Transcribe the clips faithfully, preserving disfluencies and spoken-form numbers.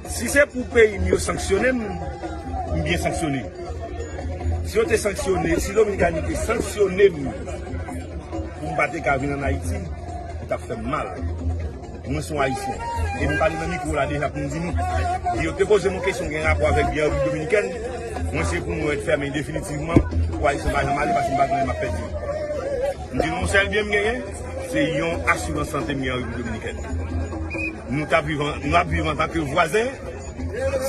Si se pou peyi m yo sanksyone m, m byen sanksyone. Si yo te sanksyone, si Dominikani te sanksyone m pou m pa te ka vin ann Ayiti, li t ap fè m mal. Mwen se yon Ayisyen. E m pale nan mikwo la deja pou m di nou. Yo te poze m yon kesyon gen rapò avèk byen Repiblik Dominikèn. Mwen se pou mwen rete fèmen definitivman pou Ayisyen pa janm ale paske m pa konnen m ap pèdi. M di nou yon sèl byen m genyen, se yon asirans sante m gen an Repiblik Dominikèn. Nou t ap viv an, nou ap viv antanke vwazen.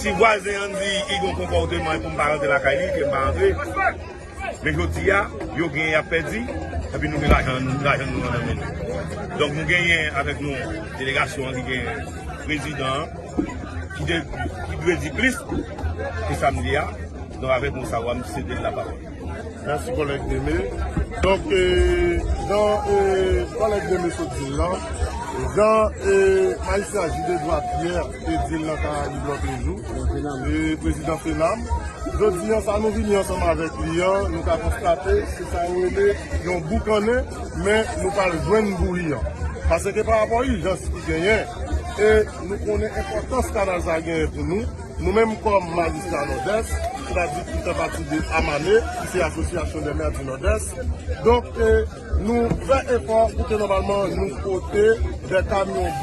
Si vwazen an di li gen yon konpòteman pou m pa rantre lakay li, ke m pa rantre. Men jodi a, yo gen y ap pèdi, epi nou gen lajan, lajan nou an nan men nou. Donk nou genyen avèk nou delegasyon an ki gen prezidan an, ki, de, ki dwe di plis ke sa m di a. Donk avèk nou sa w a m sede l lapawòl. Mèsi kòlèg Deme. Donk, e, jan e, kòlèg Deme sot di l lan, jan e, majistra Jide Dwa Pyè te di l nan Karayib lòt jou, e, prezidan Fenam, jodi an sa nou vini ansanm avèk li an, nou ka konstate se sa yo rele yon boukannen, men nou pral jwenn bouyi an. Paske pa rapò ijans ki genyen, e nou konnen enpòtans kanal sa genyen pou nou, nou menm kòm majistra Nòdès, sètadi ki fè pati de AMANE, ki se Association des Maires du Nord-Est. Donk, e, nou fè efò pou ke nòmalman nou pote de kamyon